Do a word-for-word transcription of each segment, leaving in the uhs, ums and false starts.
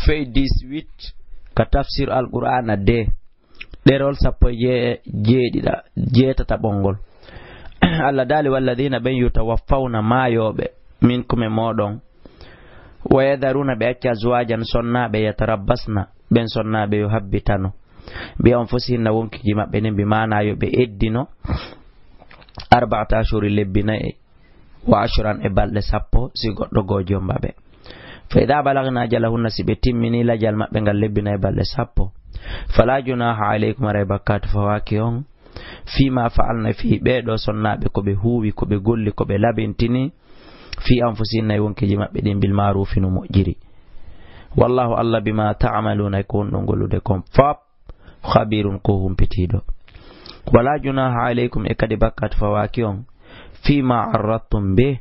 page dix-huit, ka tafsir Alqur'aana de, ɗerol sappo e jee-, jeeɗiɗa-, jeetataɓol ngol. Allah daali, "Walladina ɓen yutawaffawna maayooɓe, minkum e mooɗon, wa yadharuna ɓe acca azwajan sonnaaɓe, yatarabbasna ɓen sonnaaɓe yo habbitano, bi anfusihinna wonkiiji maɓɓe nin bi maanaa yo ɓe eddino, arba'ata ashhuri lebbi nayi, wa ashran e balɗe sappo si goɗɗo goo jomba ɓe. Fa ida balagna ajalahunna si ɓe timmini lajal maɓɓe ngal lebbi nayi balɗe sappo, fala junaha alaykum aray bakkaatu fawaaki on, fima fa'alna fii ɓee ɗoo sonnaaɓe ko ɓe huuwi, ko ɓe golli, ko ɓe labintini, fii anfusihinna e wonkiiji maɓɓe ɗin bil maaruufi no moƴƴiri. Wallahu Allah bima ta'maluna e ko wonɗon gollude kon fop khabirun ko humpitiiɗo. Wala junaha alaykum e kadi bakkaatu fawaaki on, fima arrattum be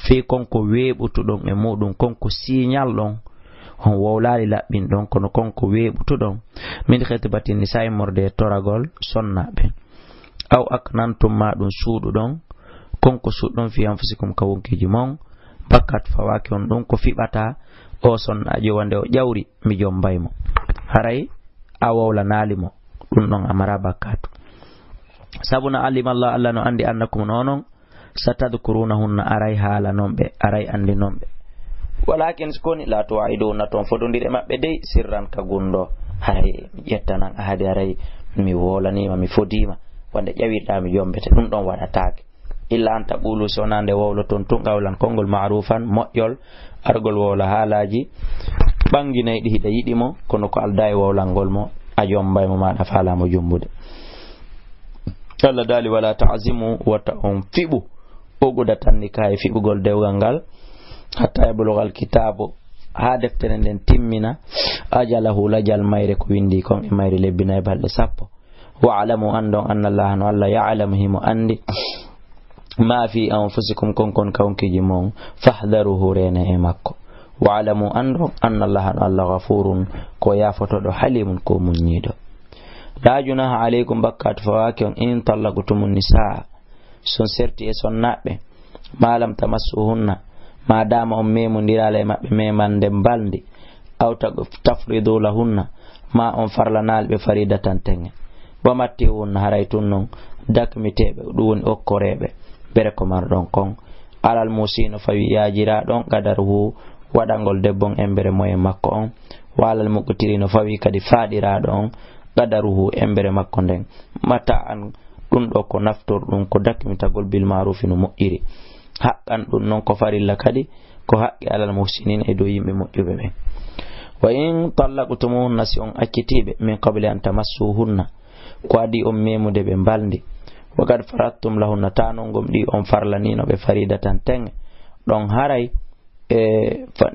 fii kon ko weeɓutuɗon e muɗum, kon ko siiñalɗon, on wowlaali laɓɓinɗon, kono kon ko weeɓutuɗon, min khitbati nisa immorde e toragol sonnaaɓe. Aw aknantum ma ɗum suuɗuɗon, kon ko suuɗɗon fii anfusikum ka wonkiiji mon, bakkaatu fawaaki on ɗum ko fiɓata o sonnaajo wonde o ƴawri mi jombay mo. Haray a wowlanaali mo, ɗum ɗon a mara bakkaatu. Sabu na alima Allah, Allah no anndi annakum nonon, satadkurunahunna aray haalanon ɓe, aray anndinon ɓe. Walakin si koni la tuwa'iduhunna ton fodondire maɓɓe dey sirran ka gundo. Haray mi ƴettanan ahadi, haray mi wolaniima, mi fodiima, wonde ƴawirɗa mi jombete, ɗum ɗon waɗataake. Illa an taqulu, si wonaa nde wowloton tun qawlan konngol ma'rufan moƴƴol, argol wowla haalaaji ɓannginayɗi hiɗa yiɗi mo, kono ko aldaa e wowlangol mo, a jombay mo, maɗa faalaa mo jombude. Allah daali, wala ta'zimu, wota on fiɓu, uqdatan nikahi, fiɓugol dewgal ngal, hatta yablugal kitaabu, haa deftere nden timmina, ajalahu, lajal mayre ko windi kon e mayre lebbi nayi balɗe sappo. Wa'lamu, anndon, anna Allaha, no Allah, ya'lamu, himo anndi, ma fi anfusikum, kon kon ka wonkiiji mon, fahdharuhu, reene e makko. Wa'lamu, anndon, anna Allaha, no Allah, ghafurun, ko yaafotooɗo, halimun, ko muññiiɗo. La junaha alaykum, bakkaatu fawaaki on, in tallaqtumun nisaa, si on serti e sonnaaɓe, ma lam tamassuhunna, ma dama on memondiraali e maɓɓe memande mbalndi, aw tag-, tafridu lahunna, ma on farlanaali ɓe faridatan teŋe. Wa matti'uhunna, haray tun non dakmiteeɓe, ɗum woni okkoreeɓe, bere ko marɗon kon. Alal muusi no fawi yaajiraaɗo on qadaruhu, waɗangol debbo on embere moyen makko on. Wa alal muqtiri no fawi kadi faaɗiraaɗo on qadaruhu, embere makko nden. Mata'an, ɗum ɗo ko naftorɗum, ko dakmitagol bil maarufi no moƴƴiri. Haqqan, ɗum non ko farilla kadi, ko haqqi alal muhsinin e dow yimɓe moƴƴuɓe ɓen. Wa in tallaqtumuhunna, si on accitiiɓe, min qabli an tamassuhunna, ko adii on memude ɓe mbalndi. Wa qad faradtum lahunna, taa non gomɗii on farlaniino ɓe faridatan teŋe. Ɗon haray, e, fa,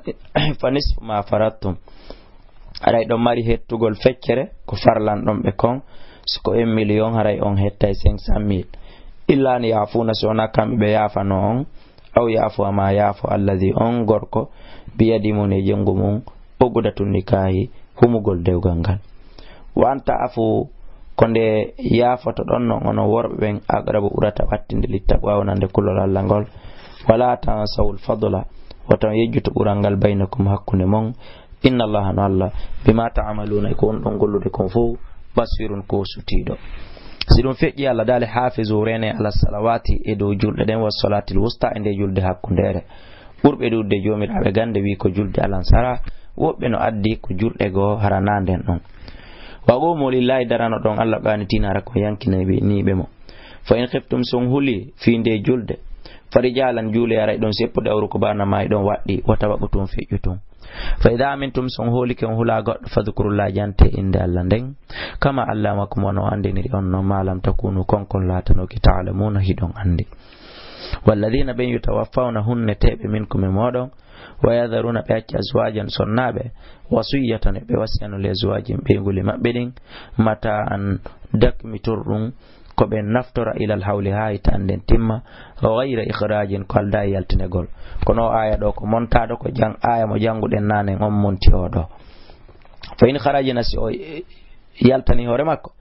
fa nisfu ma faradtum. Haray ɗon mari hettugol feccere ko farlanɗon ɓe kon. Si ko un million, haray on hettay cinq cent mille. Illa an yaafuuna, si wonaa kamɓe ɓe yaafano on. Aw yaafu ama yaafo alladi, on gorko, biyadi mun e jenngo mun, uqdatu nikaahi, humugol dewgal ngal. Wa an ta'fu, ko nde yaafotoɗon non onon worɓe ɓen, aqrabu, ɓurata ɓattinde, littaqwa, wonande kulol Allah ngol. Wala tansawul fadla, wota on yejjutu ɓural ngal, baynakum, hakkunde mon. Inna Allaha, no Allah, bima ta'maluna, e ko on ɗon gollude kon fow, basirun, ko sutiiɗo. Si ɗum feƴƴi, Allah daali, hafizu, reene, ala salawati, e dow julɗe ɗen, wa salatil wusta, e nde julde hakkundeere. Ɓurɓe ɗuuɗude joomiraaɓe gannde wi'i ko julde alansara, woɓɓe no addi ko julɗe goo hara naa nden ɗon. Wa qumu lillahi, darano ɗon Allah qanitina, hara ko yankinayɓe niiɓe mo. Fa in khiftum, si on huli fii nde julde, fa rijalan, juule, haray ɗon seppude, aw rukbana, ma e ɗon waɗɗi, wa tawaqqufun, feƴƴu tun. Fa idha amintum, si on hoolike on hulaa goɗɗo, fadhkurullaha, jante innde Allah nden, kama allamakum, wano o anndiniri on non, ma lam takunu, kon kon laatanooki, ta'lamuna, hiɗon anndi. Walladhina, ɓen, yutawaffawna, hunneteeɓe, minkum, e mooɗon, wa yadharuna, ɓe acca, azwajan, sonnaaɓe, wasiyatan, ɓe wasiyano, li azwajihim, ɓeynguuli maɓɓe ɗin, mata'an, dakmitorɗum, ko ɓe naftora, ilal hawli, haa hitaande nden timma, ghayra ikhrajin, ko aldaa e yaltinegol. Kono o aaya ɗo ko montaaɗo, ko jang-, aaya mo jannguɗen naanen on monti o ɗo. Fa in kharajna, si o yaltani hoore makko,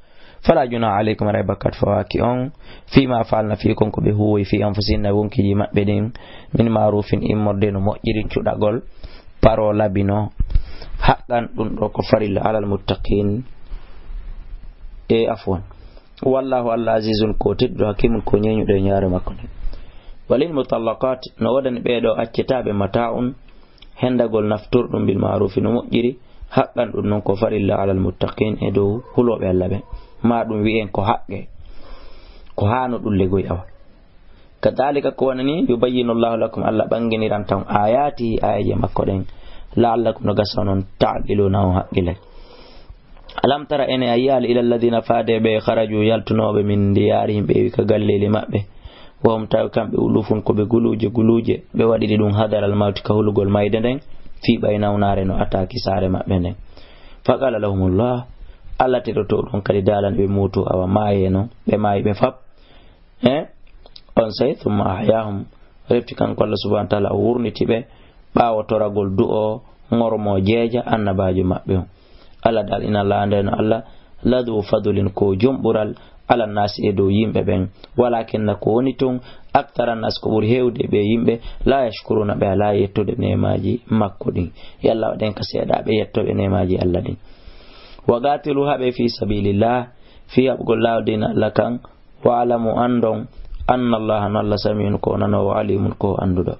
fala junaha alaykum, haray bakkat fawaaki on, fima faalna, fii kon ko ɓe huuwi, fi anfusihinna, wonkiiji maɓɓe ɗin, min ma'rufin, immorde no moƴƴiri, cuɗagol, paro labino, Haqqan ɗum ɗo ko farilla alal muttaqin. E afwan. Wallahu Allah azizun ko tedduɗo hakimun ko ñeñuɗo e ñaare makko nde. Walil mutallaqat no woodani ɓeeɗo accetaaɓe mata'un hendagol naftorɗum bil ma'rufi no moƴƴiri. Haqqan ɗum noon ko farilla alal muttaqin e dow hulooɓe Allah ɓe. Ma ɗum wi'en ko haqqe. Ko haano ɗum legoy awa. Kadhalika ko wonani yubayyinu Allahu lakum Allah ɓanginiranta on ayatihi ayaje makko ɗen. La'allakum no gasa onon ta'qiluna on haqqile. Alam tara ene a yi'al ila alladhina faade ɓe kharaju yaltunooɓe min diyarihim ɓe wi ka galleeli maɓɓe. Wa hum tawi kamɓe ulufun ko ɓe guluuje guluuje ɓe waɗiri ɗum hadaral mawti ka hulugol mayde nden. Fii ɓay nawnaare no ataki saare maɓɓe nden. Faqala lahumullah Allah teɗoto ɗon kadi daalani ɓe muutu awa maayeno ɓe maayi ɓe fap. E on sey, thumma ahyahum, refti kanko Allah subhanahu wa ta'ala o wurniti ɓe ɓaawo toragol du'o ŋormo jeeja annabaajo maɓɓe on. Allah dal ina laande no Allah ladu fadlin ko jom ɓural ala nasi e dow yimɓe ɓen. Walakinna ko woni tun aktara nas ko ɓuri heewde ɓe yimɓe la yashkuruna ɓe ala yettude neemaaji makko ɗin. Yalla waɗen ka seeɗa ɓe yettoɓe neemaaji Allah ɗin. Wa qatilu haɓe fi sabilillah fi haɓugol laawol diina Allah kan. Wa'lamu anndon anna Allaha no Allah sami'un ko nanoowo alimun ko annduɗo.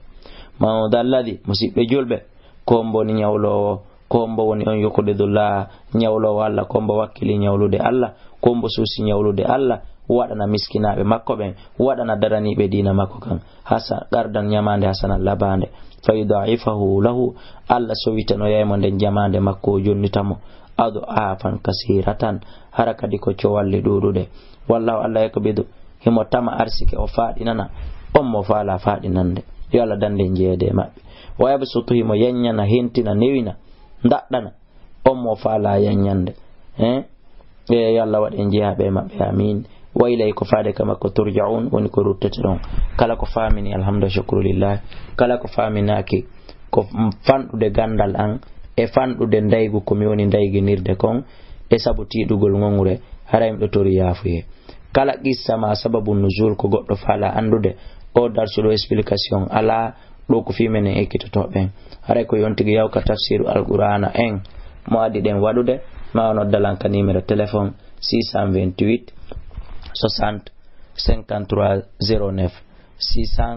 Man dha alladhi musiɓɓe julɓe ko on woni ñawloowo ko on woni on yuqridu Allaha ñawloowo Allah ko on wakkili ñawlude Allah ko on suusi ñawlude Allah waɗana miskinaaɓe makko ɓen waɗana daraniiɓe diina makko kan hasa qardan ñamaande hasana labaande fa yudha'ifahu lahu Allah sowitanoyay mo nden jamaande makko o jonnita mo adh'afan kasiratan hara kadi ko cowalle ɗuuɗuɗe. Wallahu Allah yaqbidu himo tama arsike o faaɗinana on mo faala faaɗinande yo Allah dande jeede maɓɓe. Wa yabsutu himo yanñana hentina newina daɗɗana on mo faala yanñande. He e yo Allah waɗ en jeeyaɓe e maɓɓe amin. Wa ilay ko faade ka makko turja'un woni ko ruttete ɗon. Kala ko faamini alhamdu shukru lillah. Kala ko faaminaaki ko fanɗude gandal an e fanɗude ndaygu ko mi woni ndayginirde kon e sabu tiiɗugol ŋoŋre haray miɗo tori yaafuye. Kala qissa ma sababu nuzul ko goɗɗo faala anndude o darsuɗo explication alaa. Ɗo ko fii menen ekkitotooɓe en haray ko yon tigi yawka tafsiru alqur'ana en mo addi ɗen waɗude ma o noddalan ka numéro téléphone six cent vingt-huit soixante cinquante-trois zéro neuf six cent.